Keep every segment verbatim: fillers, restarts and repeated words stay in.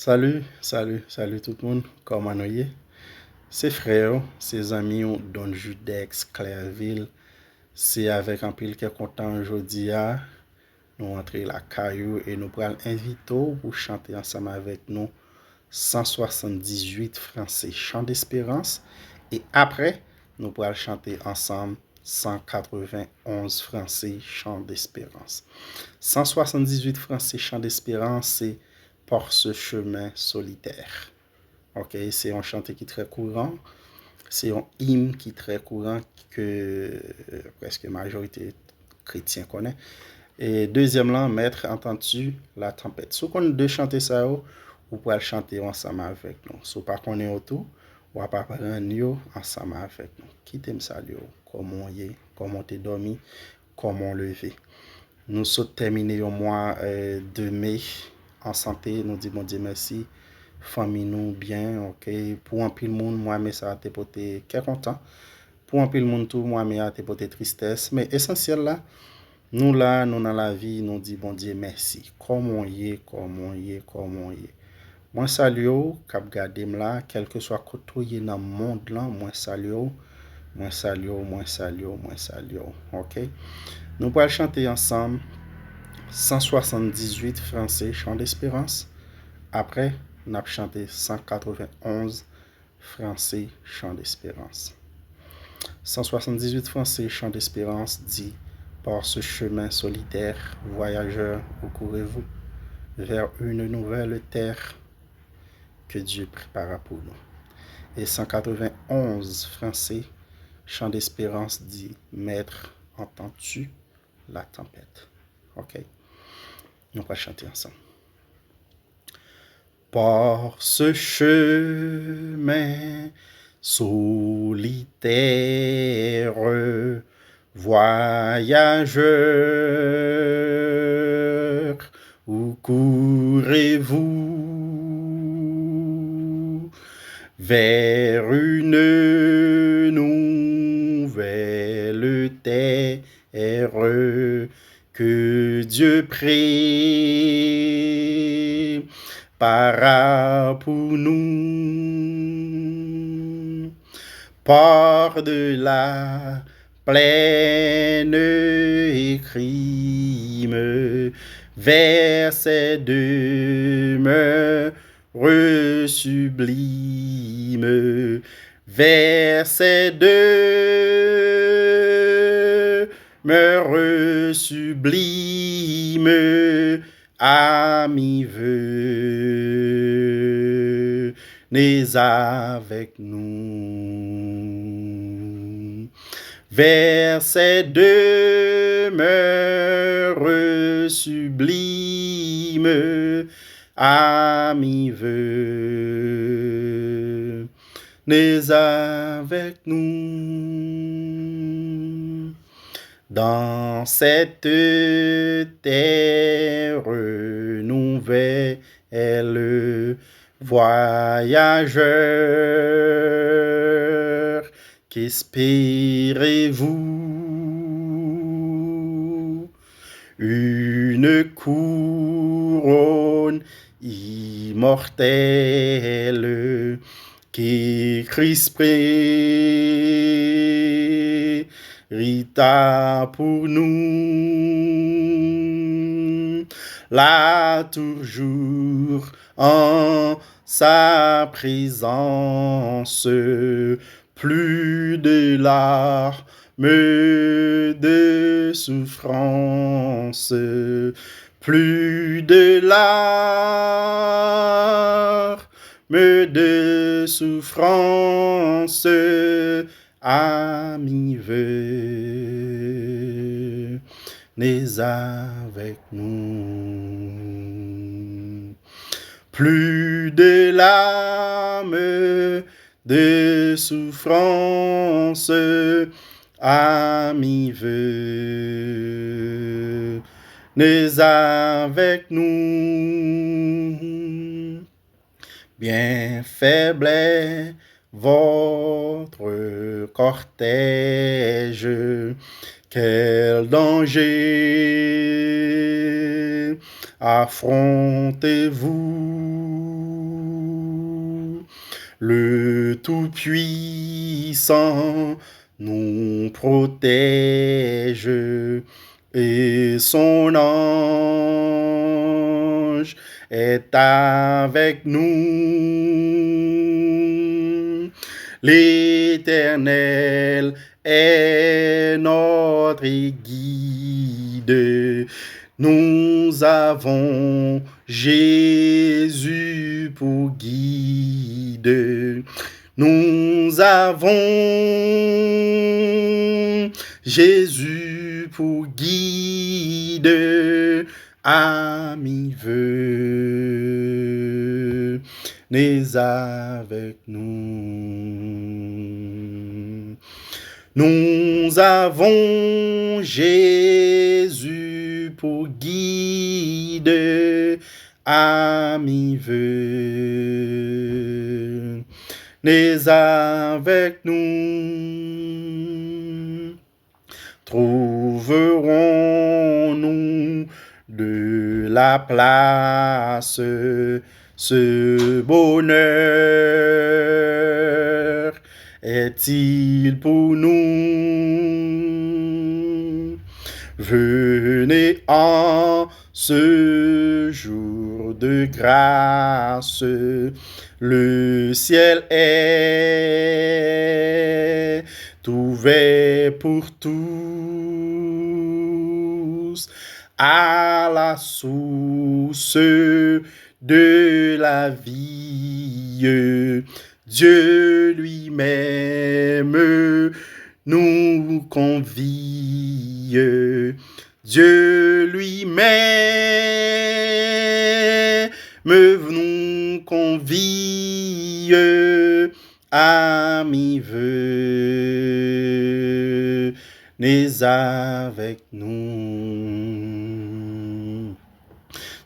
Salut, salut, salut tout moun. Kòman nou ye? Se frè w, se zanmi w, Don Judex Clerville. Se avèk anpil kè kontan jodi a nou antre lakay ou e nou pral envite w pou chante ansanm avèk nou san swasanndizuit franse Chan Desperans. E apre, nou pral chante ansanm san katrevenonz franse Chan Desperans. San swasanndizuit franse Chan Desperans se Par ce chemin solitaire. Ok, se yon chante ki trè kouran, se yon im ki trè kouran ke prèske majorite kretyen konnen. E dezyèm lan, Maître entends-tu la tempête. Si w konn de chante sa yo, ou pral chante yo ansanm avèk nou. Si w pa konnen yo tou, w ap aprann yo ansanm avèk nou. Kite m salye w. Kòman w ye? Kòman w te dòmi? Kòman w leve? Nou sot tèmine yon mwa de me an sante. Nou di Bondye mèsi. Fanmi nou byen, ok. Pou anpil moun, mwa me sa a te pote kè kontan. Pou anpil moun tou, mwa me a te pote tristès. Men esansyèl la, nou la, nou nan lavi, nou di Bondye mèsi. Kòman w ye? Kòman w ye? Kòman w ye? Mwen salye w k ap gade m la, kèlkeswa kote w ye nan mond lan, mwen salye w, mwen salye w, mwen salye w, mwen salye w. Ok? Nou pral chante ansanm san swasanndizuit franse Chan Desperans. Apre, n ap chante san katrevenonz franse Chan Desperans. San swasanndizuit franse Chan Desperans di: Par ce chemin solitaire, voyageurs, où courez-vous? Vers une nouvelle terre que Dieu prépara pour nous. E san katrevenonz franse Chan Desperans di: Maître entends-tu la tempête? Ok? Nou pral chante ansanm. Par ce chemin solitaire, voyageurs, où courez-vous? Vers une nouvelle terre que Dieu prépara pour nous. Par de la plaine et crime, vers ces demeures sublimes, vers ces demeures sublimes, ami venez avec nous. Vers ces demeures sublimes, ami venez avec nous. Dans cette terre nouvelle, voyageurs, qu'espérez-vous? Une couronne immortelle que Christ prépara pour nous. Là toujours en sa présence, plus de larmes, de souffrances, plus de larmes, de souffrances, ami venez avec nous. Plus de larmes, de souffrances, ami venez avec nous. Bien faible est votre cortège, quel danger affrontez-vous? Le Tout-Puissant nous protège et son ange est avec nous. L'Éternel est notre guide. Nous avons Jésus pour guide. Nous avons Jésus pour guide. Ami venez avec nous. Nous avons Jésus pour guide. Ami venez avec nous. Trouverons-nous de la place? Ce bonheur est-il pour nous? Venez en ce jour de grâce, le ciel est ouvert pour tous. À la source de la vie, Dieu lui-même nous convie. Dieu lui-même nous convie. Ami venez avec nous.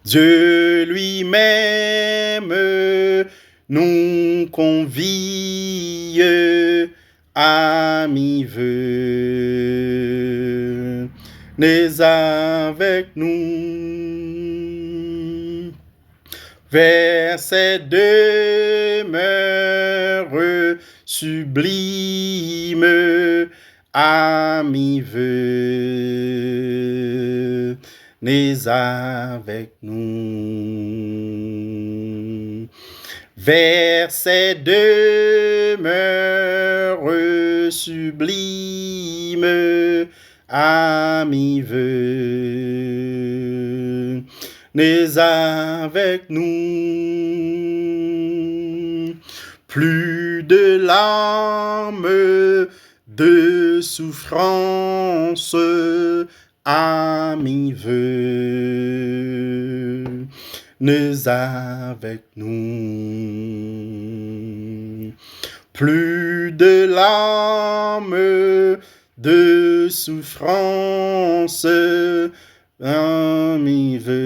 Dieu lui-même nous convie. Ami venez avec nous. Vers ses demeures sublimes, ami venez avec nous. Vers ses demeures sublimes, ami venez avec nous. Plus de larmes, de souffrance, ami venez avec nous. Plus de larmes, de souffrance, ami venez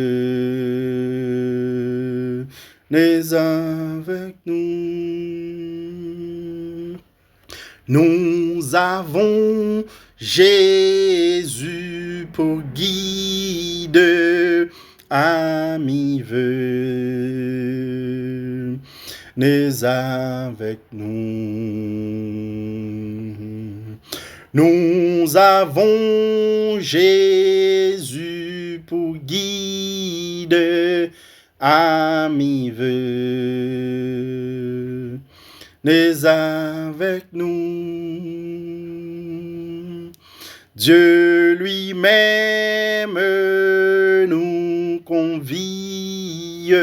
avec nous. Nous avons Jésus pour guide, ami venez avec nous. Nous avons Jésus pour guide, ami venez avec nous. Dieu lui-même nous convie,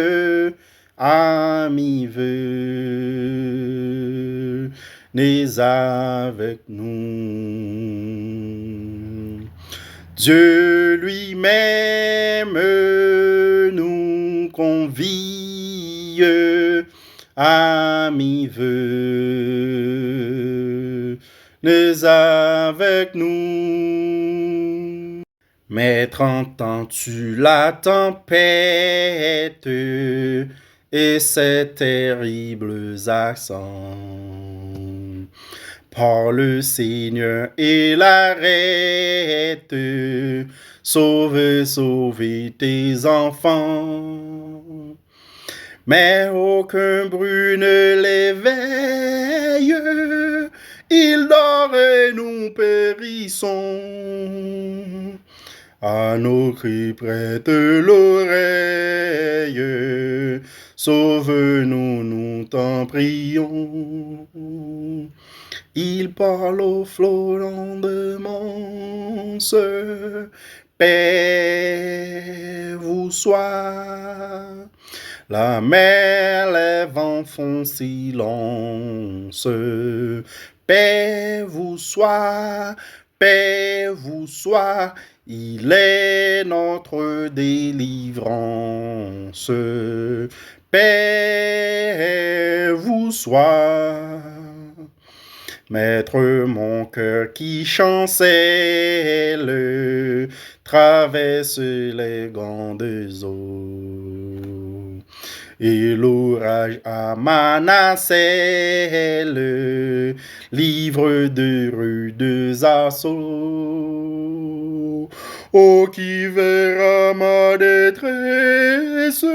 ami venez avec nous. Dieu lui-même nous convie, ami venez avec nous. Maître, entends-tu la tempête et ses terribles accents? Parle, Seigneur, et l'arrête. Sauve, sauve tes enfants. Mais aucun bruit ne l'éveille, il dort et nous périssons. À nos cris prête l'oreille, sauve-nous, nous t'en prions. Il parle aux flots d'Andémence, paix vous soit. La mer, les vents font silence, paix vous soit, paix vous soit, il est notre délivrance, paix vous soit. Maître, mon cœur qui chancelle traverse les grandes eaux. Et l'orage à ma nacelle livre de rudes assauts. Oh, qui verra ma détresse,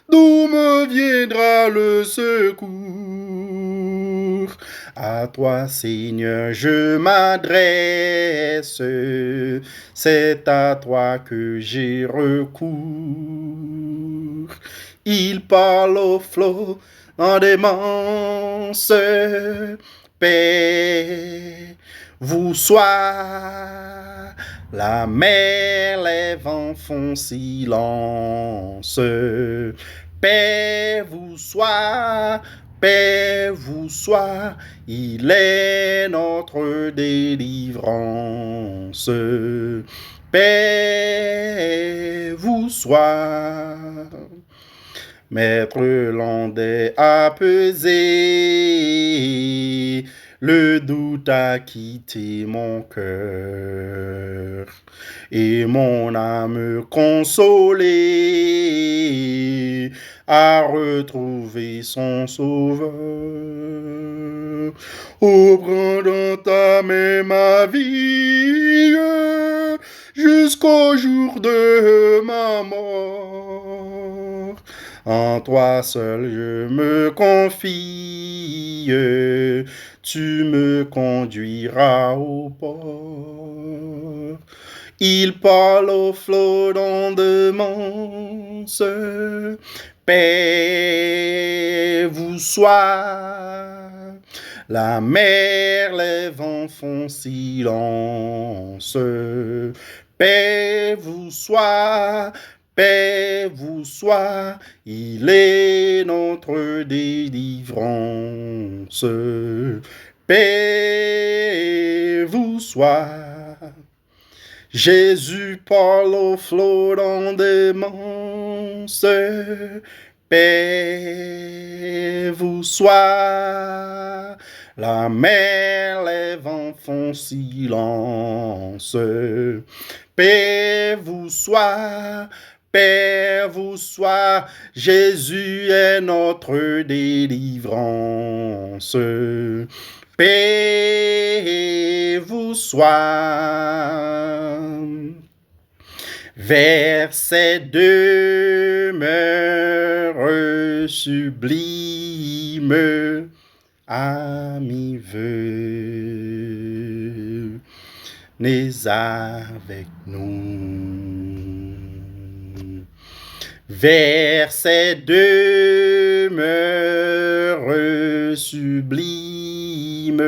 d'où me viendra le secours? À toi, Seigneur, je m'adresse, c'est à toi que j'ai recours. Il parle aux flots en démence, paix vous soit. La mer, les vents font silence, paix vous soit, paix vous soit, il est notre délivrance, paix vous soit. Maître, l'onde est apaisée, le doute a quitté mon cœur, et mon âme consolée a retrouvé son sauveur. Oh, prends dans ta main ma vie, jusqu'au jour de ma mort. En toi seul je me confie, tu me conduiras au port. Il parle aux flots d'Andémence, paix vous soit. La mer, les vents font silence, paix vous soit, paix vous soit, il est notre délivrance, paix vous soit. Jésus parle aux flots d'Andémence, paix vous soit. La mer, les vents font silence, paix vous soit, paix vous soit, Jésus est notre délivrance, paix vous soit. Vers ses demeures sublimes, ami, venez avec nous. Vers ses demeures sublimes,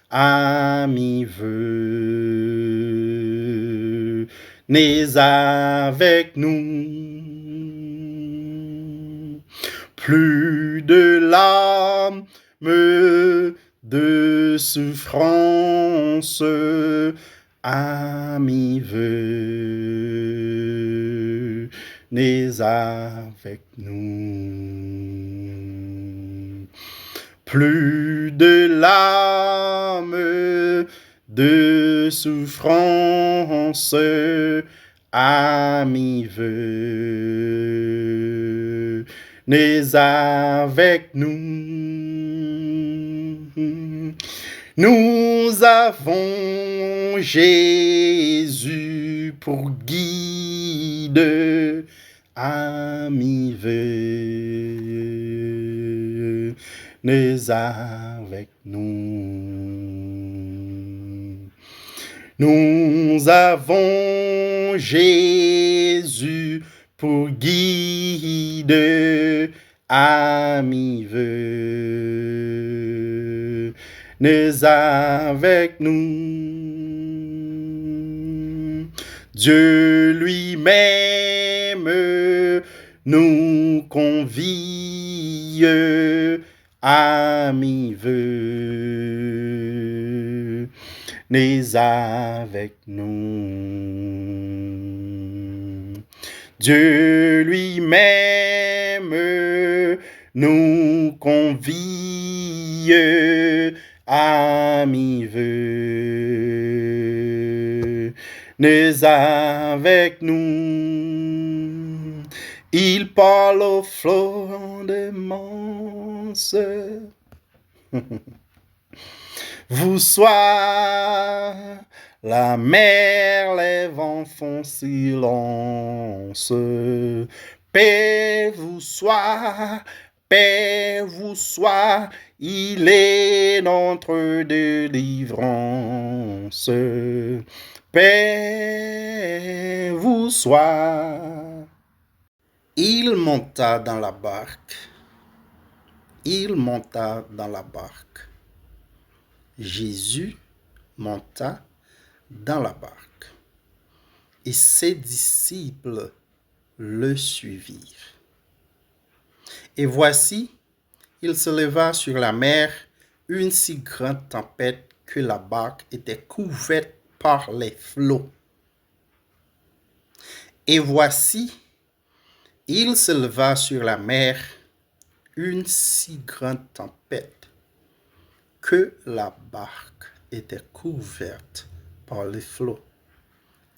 ami, venez avec nous. Plus de larmes, de souffrance, ami, venez avec nous. Plus de larmes, de souffrance, ami, venez avec nous. Nous avons Jésus pour guide, ami, n'est avec nous. Nous avons Jésus pour guide à mi vœu n'est avec nous. Dieu lui-même nous convie à mi vœu n'est avec nous. Dieu lui-même nous convie à mi vœu n'est avec nous. Il parle au flot de manse. Vous soyez la mer, les vents font silence. Paix vous soit, paix vous soit, il est notre délivrance. Paix vous soit. Il monta dans la barque. Il monta dans la barque. Jésus monta dans la barque. Et ses disciples le suivirent. Et voici, il se leva sur la mer une si grande tempête que la barque était couverte par les flots. Et voici, il se leva sur la mer une si grande tempête que la barque était couverte par les flots.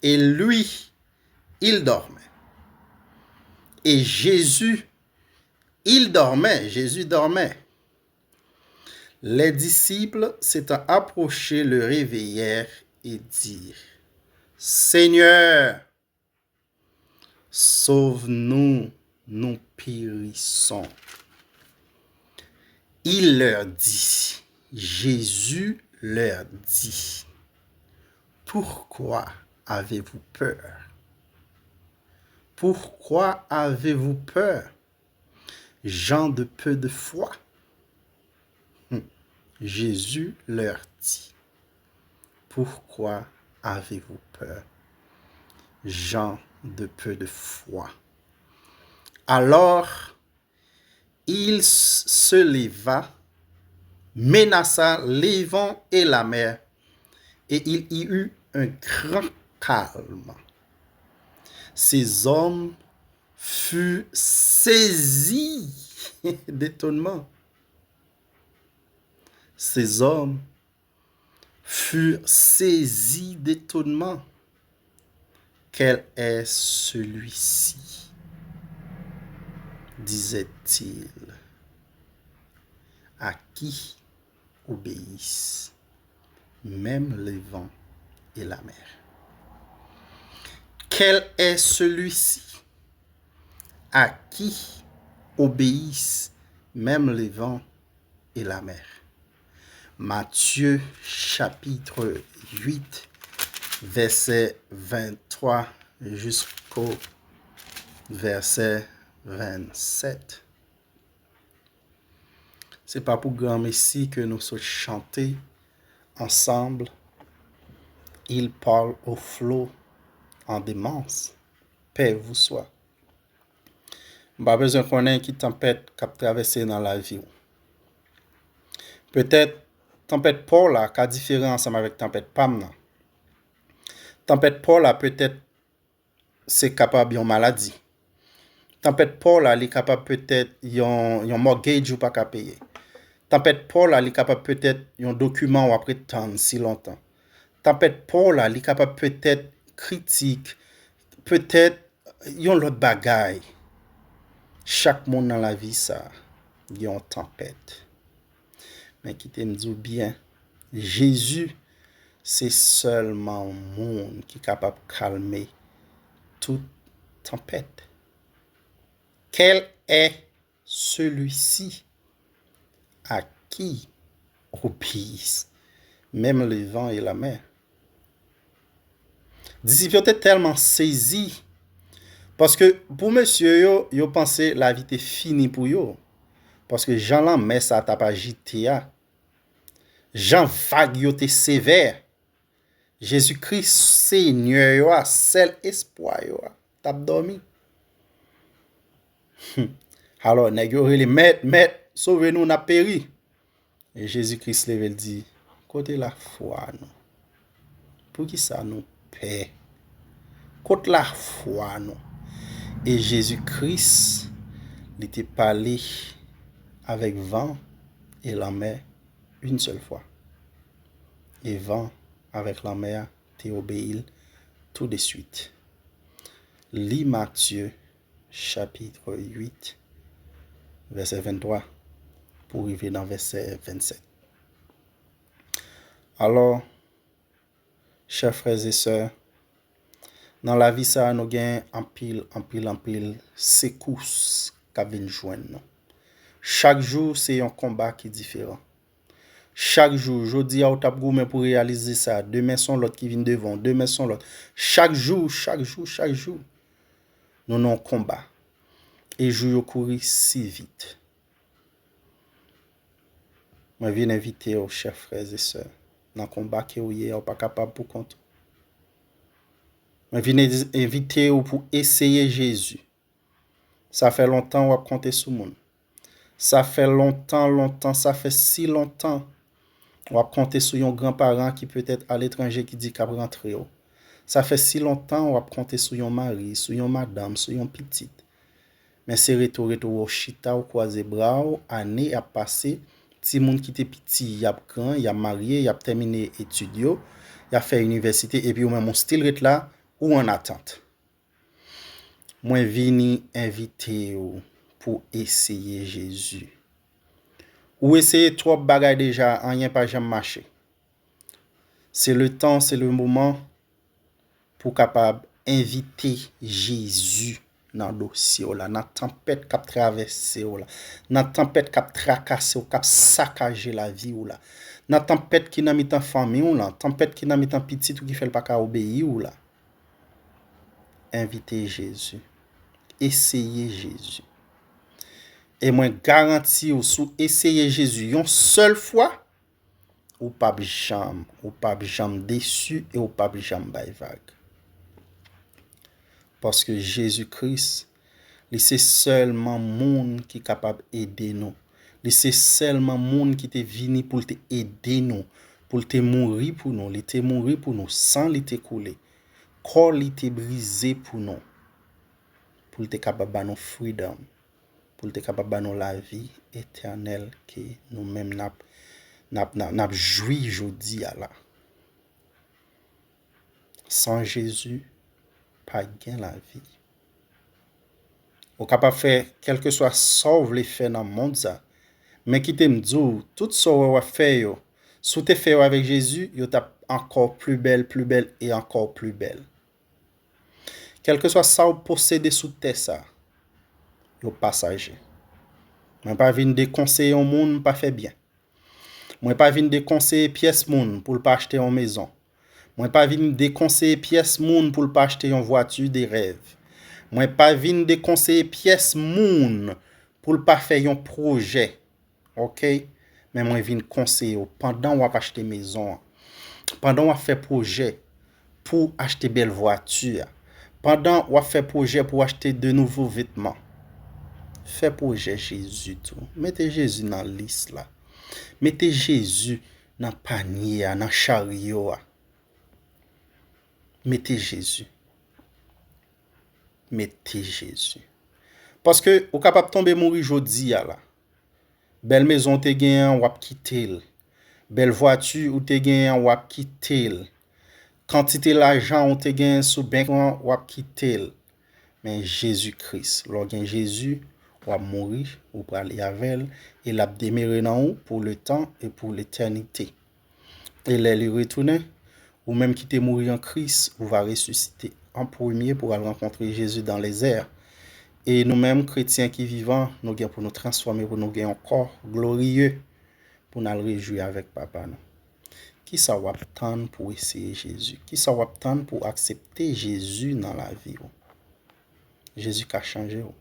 Et lui, il dormait. Et Jésus, il dormait, Jésus dormait. Les disciples s'étant approchés le réveillèrent et dirent, Seigneur, sauve-nous, nous périssons. Il leur dit, Jésus leur dit, pourquoi avez-vous peur? Pourquoi avez-vous peur? Gens de peu de foi. Hmm. Jésus leur dit, pourquoi avez-vous peur, gens de peu de foi? Alors il se leva, menaça le vent et la mer, et il y eut un grand calme. Ces hommes furent saisis d'étonnement. Ces hommes furent saisis d'étonnement. Quel est celui-ci, disaient-ils, à qui obéissent même le vent et la mer? Quel est celui-ci à qui obéissent même le vent et la mer? Matthieu chapitre huit, verset vingt-trois jusqu'au verset vingt-sept. Se pa pou granmesi ke nou sot chante ansanm, Il parle au flot en démence, paix vous soit. M pa bezwen konnen ki tanpèt k ap travèse nan lavi w. Petèt, tanpèt pa w la ka diferan ansanm avèk tanpèt pa m nan. Tanpèt pa w la petèt se kapab yon maladi. Tanpèt pa w la, li kapab petèt yon, yon mortgage ou pa ka peye. Tanpèt pa w la, li kapab petèt yon dokiman w ap ret tann si lontan. Tanpèt pa w la, li kapab petèt kritik, petèt yon lòt bagay. Chak moun nan lavi sa, gen yon tanpèt. Men kite m di w byen, Jezi se sèlman moun ki kapab kalme tout tanpèt. Quel est celui-ci à qui obéisse, même le vent et la mer. Disip yo te tèlman sezi, paske pou mesye yo, yo panse lavi te fini pou yo. Paske jan lanmè sa t ap ajite a, jan vag yo te sevè, Jezikri, Senyè yo a, sèl espwa yo a, t ap dòmi. Alò, nèg yo rele, "Mèt, mèt, sove nou, n ap peri." E Jezikri leve, l di, "Kote lafwa nou? Poukisa nou pè? Kot lafwa nou?" E Jezikri, li te pale avèk van e lanmè yon sèl fwa. E van avèk lanmè a te obeyi l tou de swit. Li Matye chapit uit, vèsè venntwa, pou rive nan vèsè vennsèt. Alò, chè frè e sè, nan lavi sa a, nou gen anpil, anpil, anpil sekous k ap vin jwenn nou. Chak jou, se yon konba ki diferan. Chak jou, jodi a, ou t ap goumen pou reyalize sa, demen, se yon lòt ki vin devan w, demen, se yon lòt. Chak jou, chak jou, chak jou, nou nan yon konba. E jou yo kouri si vit. Mwen vin envite w, chè frè e sè, nan konba ke w ye a, ou pa kapab pou kont ou. Mwen vin envite w pou eseye Jezi. Sa fè lontan w ap konte sou moun. Sa fè lontan, lontan, sa fè si lontan w ap konte sou yon granparan ki petèt aletranje ki di k ap rantre w. Sa fè si lontan w ap konte sou yon mari, sou yon madanm, sou yon pitit. Men se reto, reto, w chita, w kwaze bra w, ane ap pase, timoun ki te piti, y ap gran, y ap marye, y ap tèmine etid yo, y ap fè inivèsite, epi ou menm ou still ret la, ou an atant. Mwen vini envite w pou eseye Jezi. Ou eseye twòp bagay deja, anyen pa janm mache. Se le tan, se le moman pou w kapab envite Jezi nan dosye w la, nan tanpèt k ap travèse w la, nan tanpèt k ap trakase w, k ap sakaje lavi w la, nan tanpèt ki nan mitan fanmi w lan, tanpèt ki nan mitan pitit ou ki fè l pa ka obeyi w la. Envite Jezi. Eseye Jezi. E mwen garanti w, si w eseye Jezi yon sèl fwa, ou p ap janm, ou p ap janm desi e ou p ap janm bay vag. Paske Jezi Kris, li se sèlman moun ki kapab ede nou. Li se sèlman moun ki te vini pou l te ede nou, pou l te mouri pou nou. Li te mouri pou nou, san li te koule. Kò li te brize pou nou, pou l te kapab ba nou freedom, pou l te kapab ba nou lavi etènèl ke nou menm n ap, n ap, n ap, n ap jwi jodi a la. San Jezi, pa gen lavi. Ou kapab fè kèlkeswa sa w vle fè nan mond sa, men kite m di w, tout sa w wè w ap fè yo, si w te fè yo avèk Jezi, yo t ap ankò pli bèl, pli bèl e ankò pli bèl. Kèlkeswa sa w posede sou tè sa, yo pasaje. Mwen pa vin dekonseye yon moun pa fè byen. Mwen pa vin dekonseye pyès moun pou l pa achte yon mezon. Mwen pa vin dekonseye pyès moun pou l pa achte yon vwati de rèv. Mwen pa vin dekonseye pyès moun pou l pa fè yon pwojè. Oke? Men mwen vin konseye w, pandan w ap achte mezon an, pandan w ap fè pwojè pou w achte bèl vwati a, pandan w ap fè pwojè pou w achte de nouvo vetman, fè pwojè Jezi tou. Mete Jezi nan lis la. Mete Jezi nan panye a, nan charyo a. Mete Jezi. Mete Jezi. Paske ou kapab tonbe mouri jodi a la. Bèl mezon w te genyen an, w ap kite l. Bèl vwati ou te genyen an, w ap kite l. Kantite lajan ou te genyen sou bank lan, w ap kite l. Men Jezi Kris, lè w gen Jezi, w ap mouri, ou prale avè l, e l ap demere nan ou pou letan e pou letènite. E lè li retounen, ou menm ki te mouri an Kris, ou va resisite an premye pou al rankontre Jezi dans les airs. E nou menm, kretyen ki vivan, nou gen pou nou transfòme, pou nou gen yon kò gloriye, pou n al rejwi avèk Papa nou. Kisa w ap tann pou w eseye Jezi? Kisa w ap tann pou w aksepte Jezi nan lavi w? Jezi ka chanje w.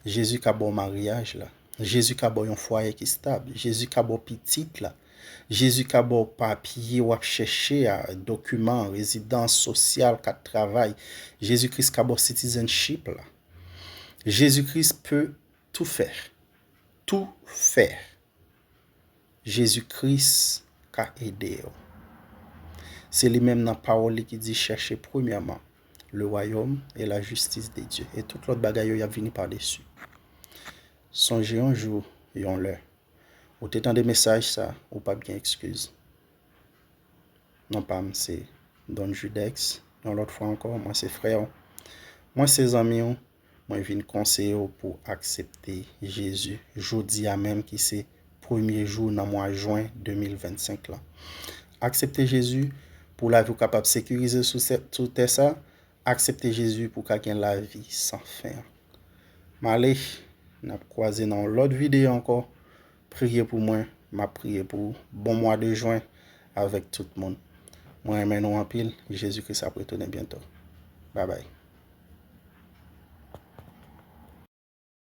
Jezi ka ba w maryaj la. Jezi ka ba w yon fwaye ki stab. Jezi ka ba w pitit la. Jezi ka ba w papye w ap chèche a, dokiman, rezidans, sosyal, kat travay. Jezi Kris ka ba w citizenship la. Jezi Kris peut tout faire. Tout faire. Jezi Kris ka ede w. Se li menm nan pawòl li ki di, chèche premyèman le royaume et la justice de Dieu. E tout lòt bagay yo, y ap vini pa desi. Sonje yon jou, yon lè, ou te tande mesaj sa, ou p ap gen ekskiz. Non pa m se Don Judex. Yon lòt fwa ankò, mwen se frè w. Mwen se zanmi w. Mwen vin konseye w pou aksepte Jezi jodi a menm ki se premye jou nan mwa jen de mil vennsenk lan. Aksepte Jezi pou lavi w kapab sekirize sou sè- sou tè sa. Aksepte Jezi pou w ka gen lavi san fen an. M ale, n ap kwaze nan yon lòt videyo ankò. Priye pou mwen, m ap priye pou w. Bon mwa de jen avèk tout moun. Mwen renmen nou anpil. Jezi Kris ap retounen byento. Babay.